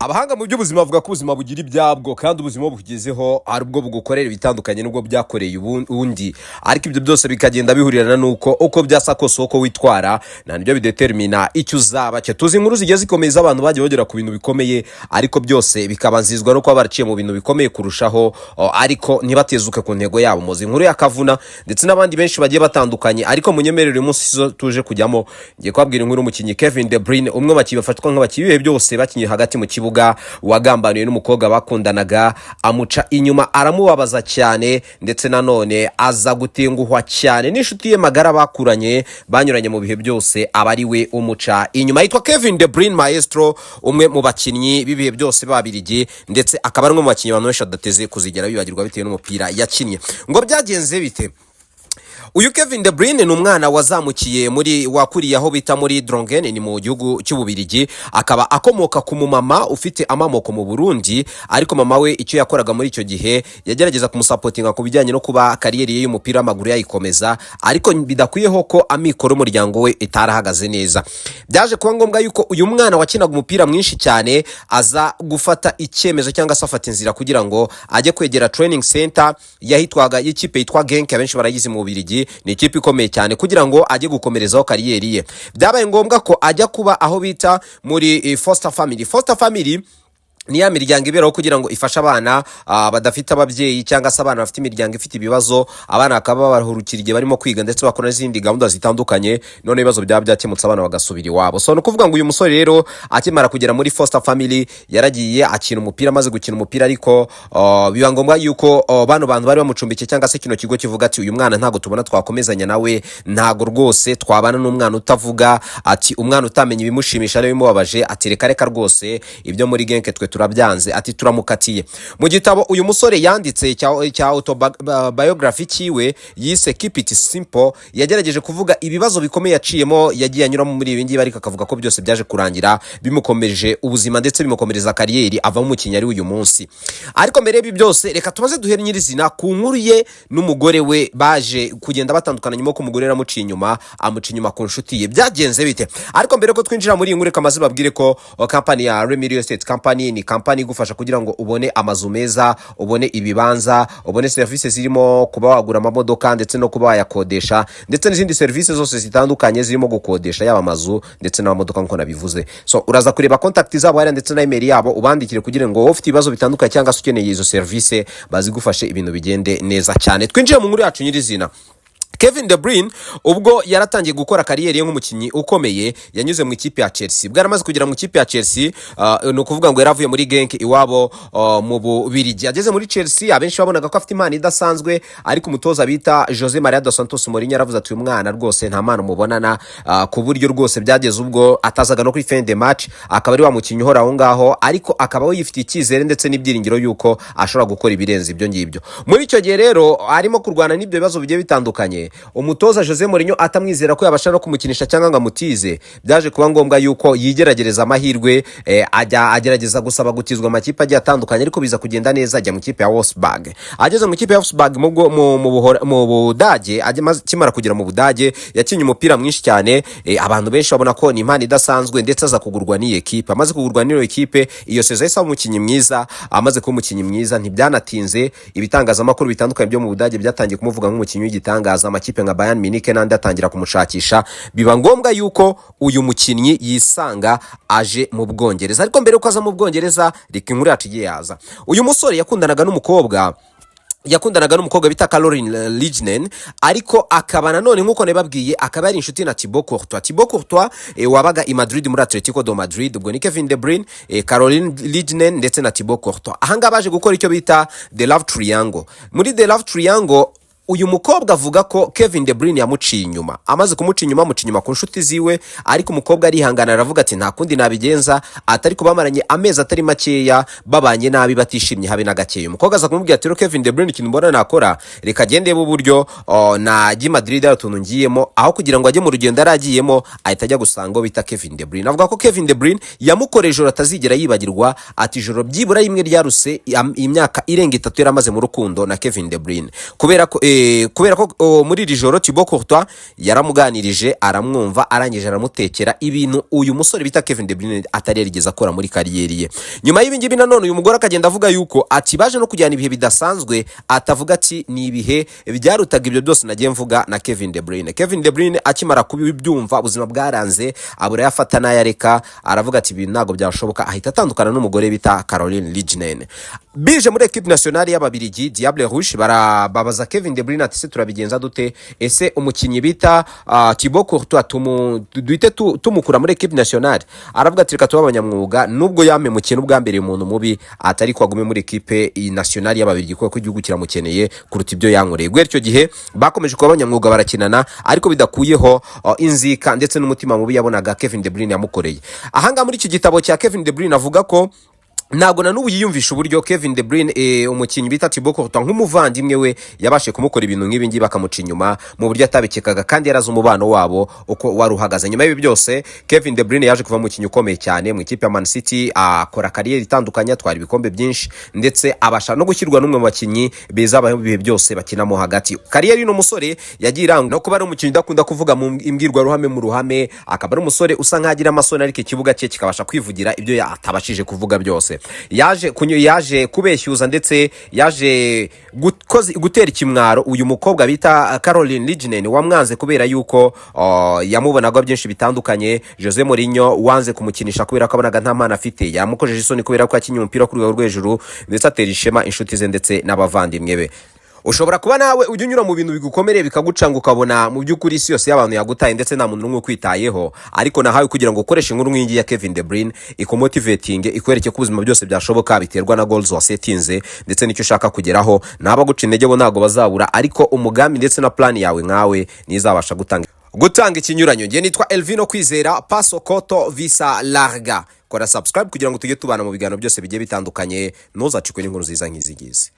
Abahanga mu by'ubuzima bavuga ko ubuzima bugira ibyabwo, kandi ubuzima bukugezeho ari ubwo bugukorera ibitandukanye n'ubwo byakoreye undi, ariko ibyo byose bikagenda bihurirana n'uko uko byasa kose uko witwara nta nibyo bidetermina icyo uzaba cyo. Tuzi inkuru zigiye zikomeye z'abantu bagiye bagera ku bintu bikomeye, ariko byose bikabanzirizwa no kuba baraciye mu bintu bikomeye kurushaho, ariko ntibatezuke ku ntego yabo. Muzi inkuru ya Kavuna ndetse n'abandi benshi bagiye batandukanye, ariko munyemerere uyu munsi zo tuje kujyamo, ngiye kubabwira inkuru y'umukinnyi Kevin De Bruyne, umwe mu bakinnyi bafatwa nk'abakinnyi b'ibihe byose bakinnye hagati mu kibuga, wagambaniwe n'umukobwa bakundanaga, amuca inyuma, aramubabaza cyane, ndetse nanone aza gutenguhwa cyane n'inshuti ye magara bakuranye, banyuranye mu bihe byose, aba ari we umuca inyuma. Yitwa Kevin De Bruyne Maestro, umwe mu bakinnyi b'ibihe byose b'Ababirigi, ndetse akaba ari umwe mu bakinnyi abantu benshi badateze kuzigera bibagirwa bitewe n'umupira yakinnye. Ngo byagenze bite? Uyu Kevin De Bruyne ni umwana wazamukiye muri, wakuriye aho bita muri Drongen, ni mu gihugu cy'Ububirigi, akaba akomoka ku mumama ufite amamoko mu Burundi. Ariko mama we icyo yakoraga muri icyo gihe, yagerageza kumusapotinga ku bijyanye no kuba carrière ye y'umupira w'amaguru yayikomeza, ariko bidakwiyeho ko amikoro y'umuryango we itarahagaze neza. Byaje kuba ngombwa yuko uyu mwana wakinaga umupira mwinshi cyane aza gufata icyemezo, cyangwa se afata inzira kugira ngo ajye kwegera training center yahitwaga y'ikipe yitwa Genk, abenshi barayizi mu Bubiligi, ni ikipe ikomeye cyane, kugira ngo ajye gukomerezaho carrière ye. Byabaye ngombwa ko ajya kuba aho bita muri foster family. Foster family ni ya miryango iberaho kugira ngo ifashe abana badafite ababyeyi, cyangwa se abana bafite imiryango ifite ibibazo, abana bakaba babaruhukira igihe barimo kwiga, ndetse bakora n'izindi gahunda zitandukanye, none ibibazo byaba byakemutse abana bagasubira iwabo. So ni ukuvuga ngo uyu musore rero akimara kugera muri foster family yaragiye akina umupira. Amaze gukina umupira ariko, biba ngombwa yuko bano bantu bari bamucumbikiye, cyangwa se kino kigo, kivuga ati: "Uyu mwana ntabwo tubona twakomezanya nawe, ntabwo rwose twabana n'umwana utavuga," ati umwana utamenya ibimushimisha n'ibimubabaje, ati reka reka rwose, ibyo muri Genk twe turabyanze, ati turamukatiye. Mu gitabo uyu musore yanditse cya autobiography cyiwe yise Keep It Simple, yagerageje kuvuga ibibazo bikomeye yaciyemo, yagiye anyuramo muri ibi ngibi, ariko akavuga ko byose byaje kurangira bimukomeje ubuzima, ndetse bimukomereza carrière, avamo umukinnyi ari uyu munsi. Ariko mbere y'ibi byose, reka tumaze duhere nyirizina ku nkuru ye n'umugore we baje kugenda batandukana nyuma ko umugore yaramuciye inyuma, amuca inyuma ku nshuti ye. Byagenze bite? Ariko mbere ko twinjira muri iyi nkuru, reka maze babwire ko kampani ya Remy Real Estate Company ni kampani igufasha kugira ngo ubone amazu meza, ubone ibibanza, ubone serivisi zirimo kuba wagura amamodoka ndetse no kuba wayakodesha, ndetse n'izindi serivisi zose zitandukanye zirimo gukodesha yaba amazu ndetse n'amamodoka nk'uko nabivuze. So uraza kureba contact zabo hariya ndetse na email yabo, ubandikire kugira ngo wowe ufite ibibazo bitandukanye cyangwa se ukeneye izo serivisi bazigufashe, ibintu bigende neza cyane. Twinjiye mu nkuru yacu nyirizina. Kevin De Bruyne ubwo yaratangiye gukora carrière ye nk'umukinnyi ukomeye, yanyuze mu ikipe ya Chelsea. Bwo yaramaze kugera mu ikipe ya Chelsea, ni ukuvuga ngo yaravuye muri Genk iwabo mu Bubiligi. Ageze muri Chelsea, abenshi babonaga ko afite impano idasanzwe, ariko umutoza bita Jose Maria dos Santos Mourinho yaravuze ati: "Uyu mwana rwose nta mpano mubonana," ku buryo rwose byageze ubwo atazaga no kuri fin de match, akaba ari wa mukinnyi uhora aho ngaho, ariko akaba we yifitiye icyizere ndetse n'ibyiringiro yuko ashobora gukora ibirenze ibyo ngibyo. Muri icyo gihe rero arimo kurwana n'ibyo bibazo bigiye bitandukanye, umutoza Jose Mourinho atamwizera ko yabasha no kumukinisha cyangwa ngo amutize, byaje kuba ngombwa yuko yigeragereza amahirwe, ajya agerageza gusaba gutizwa amakipe agiye atandukanye, ariko biza kugenda neza, ajya mu ikipe ya Wolfsburg. Ageze mu ikipe ya Wolfsburg mu Budage, akimara kugera mu Budage yakinnye umupira mwinshi cyane, abantu benshi babona ko ni impano idasanzwe, ndetse aza kugurwa n'iyi ekipe. Amaze kugurwa n'iyo ekipe, iyo saison yahise aba umukinnyi mwiza. Amaze kuba umukinnyi mwiza, ntibyanatinze, ibitangazamakuru bitandukanye byo mu Budage byatangiye kumuvuga nk'umukinnyi w'igitangaza, amakipe nka Bayern Munich n'andi atangira kumushakisha. Biba ngombwa yuko uyu mukinnyi yisanga aje mu Bwongereza. Ariko mbere yuko aza mu Bwongereza, reka inkuru yacu igiye yaza. Uyu musore yakundanaga n'umukobwa bita Caroline Lignen, ariko akaba nanone nk'uko nabibabwiye akaba yari inshuti na Thibaut Courtois. Thibaut Courtois wabaga i Madrid muri Atletico de Madrid. Ubwo ni Kevin De Bruyne, Caroline Lignen ndetse na Thibaut Courtois. Ahangaha baje gukora icyo bita The Love Triangle. Muri The Love Triangle, uyu mukobwa avuga ko Kevin De Bruyne yamuciye inyuma. Amaze kumuca inyuma, amuca inyuma ku nshuti ziwe, ariko umukobwa arihangana, aravuga ati: "Nta kundi nabigenza," atari ko bamaranye amezi atari makeya babanye nabi, batishimye habe na gakeya. Umukobwa aza kumubwira ati: "Rero Kevin De Bruyne, ikintu mbona nakora, reka agende uburyo najya i Madrid, hari utuntu ngiyemo." Aho kugira ngo ajye mu rugendo yari agiyemo, ahita ajya gusanga uwo bita Kevin De Bruyne. Avuga ko Kevin De Bruyne yamukoreye ijoro atazigera yibagirwa, ati ijoro byibura rimwe ryaruse imyaka irenga 3 yari amaze mu rukundo na Kevin De Bruyne, kubera ko Kubera ko muri iri joro Thibaut Courtois yaramuganirije, aramwumva, arangije aramutekera ibintu uyu musore bita Kevin De Bruyne atari yarigeze akora muri carrière ye. Nyuma y'ibi ngibi nanone, uyu mugore akagenda avuga yuko ati baje no kujyana ibihe bidasanzwe, atavuga ati ni ibihe byarutaga ibyo byose nagiye mvuga na Kevin De Bruyne. Kevin De Bruyne akimara kubibyumva, ubuzima bwaranze, abura yafata n'ayareka, aravuga ati ibintu ntabwo byashoboka, ahita atandukana n'umugore bita Caroline Lijnen. Bije muri équipe nationale y'Ababirigi, Diable Rouge, barababaza Kevin De Bruyne ati: "Se turabigenza dute? Ese umukinnyi bita Thibaut Courtois duhite tumukura muri équipe nationale?" Aravuga ati: "Reka tube abanyamwuga, nubwo yampemukiye n'ubwambereye umuntu mubi, atari ko agume muri équipe nationale y'Ababirigi kuko igihugu kiramukeneye kuruta ibyo yankoreye." Guhera icyo gihe bakomeje kuba abanyamwuga, barakinana, ariko bidakuyeho inzika ndetse n'umutima mubi yabonaga Kevin De Bruyne yamukoreye. Ahangaha muri iki gitabo cya Kevin De Bruyne avuga ko ntabwo na n'ubu yiyumvisha uburyo Kevin De Bruyne, umukinnyi bita Thibaut Courtois nk'umuvandimwe we, yabashe kumukora ibintu nk'ibi ngibi, bakamuca inyuma mu buryo atabikekaga, kandi yarazi umubano wabo uko wari uhagaze. Nyuma y'ibi byose, Kevin De Bruyne yaje kuva umukinnyi ukomeye cyane mu ikipe ya Man City, akora carrière itandukanye, atwara ibikombe byinshi, ndetse abasha no gushyirwa n'umwe mu bakinnyi beza babayeho ibihe byose bakinamo hagati. Carrière y'uno musore yagiye irangwa no kuba ari umukinnyi udakunda kuvuga mu imbwirwaruhame, mu ruhame, akaba ari umusore usa nk'aho agira amasoni, ariko ikibuga cye kikabasha kwivugira ibyo atabashije kuvuga byose. Yaje kubeshyuza ndetse yaje gutera ikimwaro uyu mukobwa bita Caroline Lijnen wamwanze kubera yuko yamubonaga byinshi bitandukanye. Jose Mourinho wanze kumukinisha kubera ko abonaga nta mpano afite, yamukojeje isoni kubera ko yakinnye umupira ku rwego rwo hejuru, ndetse atera ishema inshuti ze ndetse n'abavandimwe be. Ushobora kuba nawe ujya unyura mu bintu bigukomereye, bikagucanga, ukabona mu by'ukuri isi yose y'abantu yagutaye ndetse nta muntu n'umwe ukwitayeho, ariko nahawe kugira ngo ukoreshe inkuru nk'iyi ya Kevin De Bruyne ikumotivating, ikwereke ko ubuzima byose byashoboka, biterwa na goals wasetinze ndetse n'icyo ushaka kugeraho. N'abaguca intege bo ntabwo bazabura, ariko umugambi ndetse na plan yawe nkawe nizabasha gutanga ikinyuranyo. Ngiye nitwa Elvino Kwizera Paso Koto Visa Larga. Kora subscribe kugira ngo tujye tubana mu biganiro byose bigiye bitandukanye, ntuzacikwe n'inkuru nziza nk'izi ngizi.